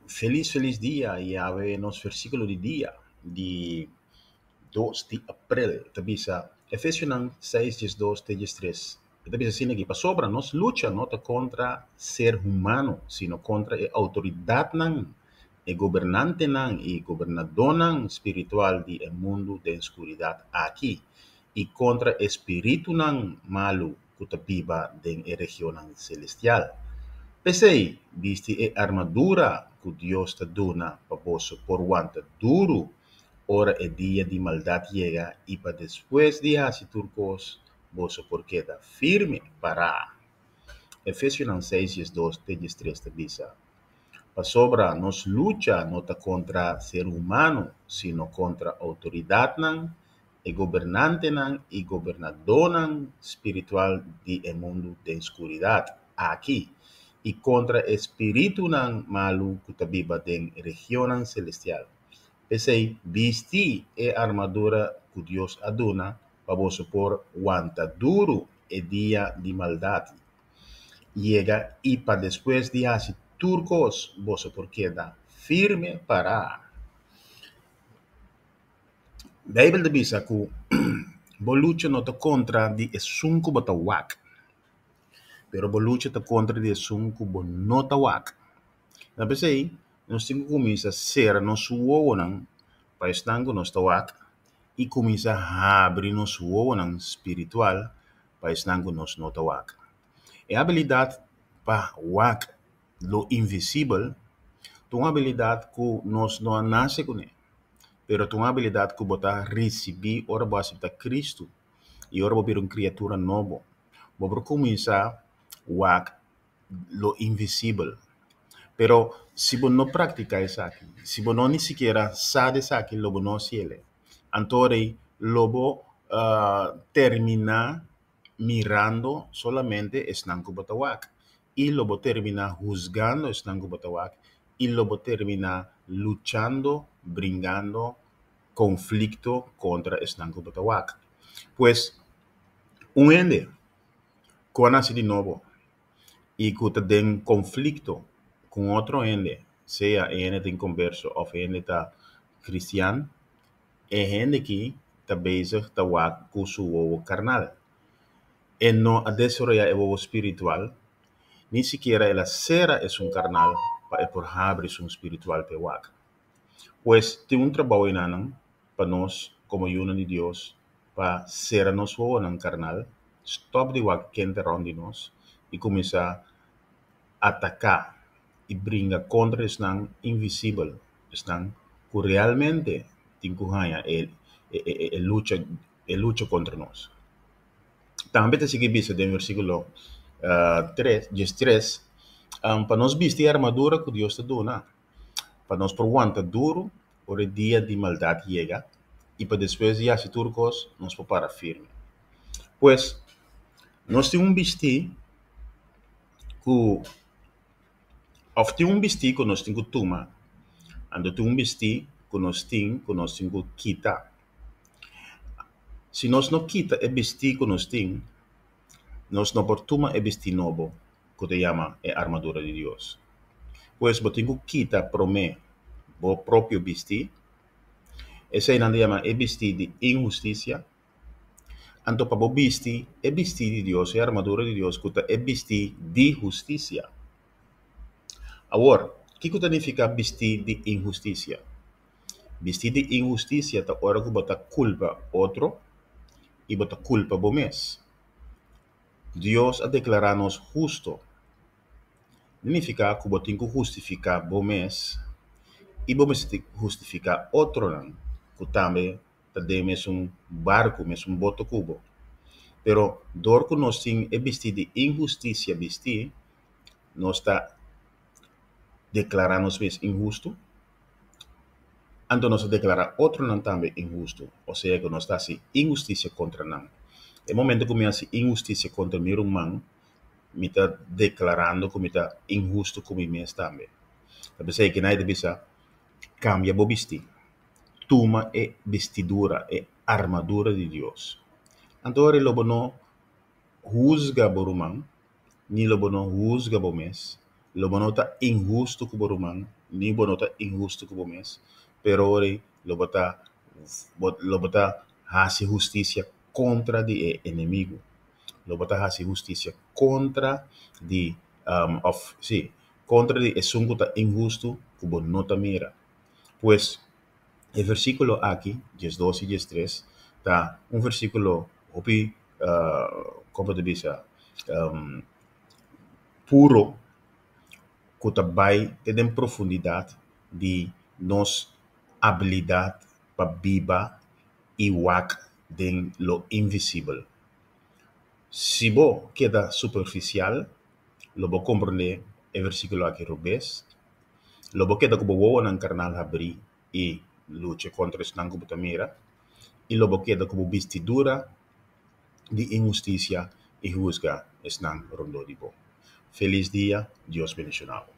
Felis felis dia y awe nos versiculo di dia di 2 di april ta bisa Efesionan 6 12 te 13. E ta bisa asina aki, pasobra nos lucha no ta kontra ser humano, sino kontra e outoridatnan, e gobernantenan i gobernadónan spiritual di e mundu den skuridat aki, i kontra e spiritunan malu ku ta biba den e regionnan selestial. P'esei, bisti e armadura ku Dios ta duna pa boso por wanta duru ora e dia di maldat yega i pa despues di hasi tur kos, boso por keda firme pará. Efesionan 6, 12 te 13 ta bisa, Pasobra nos lucha no ta kontra ser humano, sino kontra outoridatnan, e gobernantenan i gobernadónan spiritual di e mundu den skuridat aki, i kontra e spiritunan malu ku ta biba den regionnan selestial. P'esei, bisti e armadura ku Dios a duna pa boso por wanta duru e dia di maldat yega i pa despues di hasi tur kos boso por keda firme pará. Beibel ta bisa ku bo lucha no ta kontra di esun ku bo ta wak, pero bo lucha ta kontra di esun ku bo no ta wak. Na p'esei nos tin ku kuminsá sera nos wowonan pa esnan ku nos ta wak i kuminsá habri nos wowonan spiritual pa esnan ku nos no ta wak. E abilidat pa wak lo invisibel ta un abilidat ku nos no a nase kuné, pero ta un abilidat ku bo ta risibí ora bo aseptá Kristu i ora bo bira un kriatura nobo. Bo por kuminsá wak lo invisibel, pero si bo no praktiká esaki, si bo no ni sikiera sa di esaki, lo bo no hasiel. Anto ora ei lo bo terminá mirando solamente esnan ku bo ta wak i lo bo terminá husgando esnan ku bo ta wak i lo bo terminá luchando, bringando konflikto kontra esnan ku bo ta wak. Pues, un hende ku a nase di nobo i ku ta den konflikto ku un otro hende, sea e hende ta inkonverso òf e hende ta kristian, e hende aki ta bezig ta wak ku su wowo karnal. E no a desaroyá e wowo spiritual, ni sikiera el a sera esun karnal pa e por habri esun spiritual pa e wak. Pues tin un trabou enanan pa nos komo yunan di Dios pa sera nos wowonan karnal, stòp di wak kende rònt di nos i kuminsá ataká i bringa kontra esnan invisibel, esnan ku realmente tin ku haña e e lucha e lucha kontra nos. Tambe ta sigui bisa den versíkulo tres diestres, pa nos bisti e armadura ku Dios ta duna, pa nos por wanta duru ora e dia di maldat yega i pa despues di hasi tur kos nos por para firme. Pues, nos tin un bistí ku òf tin un bistí ku nos tin ku tuma, anto tin un bistí ku nos tin ku nos tin ku kita. Si nos no kita e bistí ku nos tin, nos no por tuma e bistí nobo ku ta yama e armadura di Dios. Pues bo tin ku kita promé bo propio bistí, esei nan ta yama e bistí di inhustisia, anto pa bo bisti e bistí di Dios, e armadura di Dios ku ta e bistí di hustisia. Awor, kiko ta nifiká bistí di inhustisia? Bistí di inhustisia ta ora ku bo ta kulpa otro i bo ta kulpa bo mes. Dios a deklará nos husto. Ta nifiká ku bo tin ku hustifiká bo mes i bo mester hustifiká otronan ku tambe ta den mesun barku, mesun boto ku bo. Pero dor ku nos tin e bistí di inhustisia bistí, nos ta deklará nos mes inhustu, anto nos ta deklará otronan tambe inhustu, osea ku nos ta hasi inhustisia kontra nan. E momento ku mi hasi inhustisia kontra mi ruman, mi ta deklarando ku mi ta inhustu ku mi mes tambe. Ta p'esei ku nan ta bisa, Kambia bo bistí, tuma e bistidura, e armadura di Dios. Anto ora lo bo no husga bo ruman, ni lo bo no husga bo mes. Lo bo no ta inhustu ku bo ruman, ni bo no ta inhustu ku bo mes, pero ora ei lo bo ta lo bo ta hasi hustisia kontra di e enemigu. Lo bo ta hasi hustisia kontra di òf sí, kontra di esun ku ta inhustu ku bo no ta mira. Pues, e versíkulo aki, 12 i 13, ta un versíkulo hopi, kon bo ta bisa, puro ku ta bai te den profundidat di nos abilidat pa biba i wak den lo invisibel. Si bo keda superfisial, lo bo komprondé e versíkulo aki robes. Lo bo keda ku bo wowonan karnal habrí i lucha kontra esnan ku bo ta mira, i lo bo keda ku bo bistidura di inhustisia i husga esnan rondó di bo. Felis dia, Dios bendishoná bo.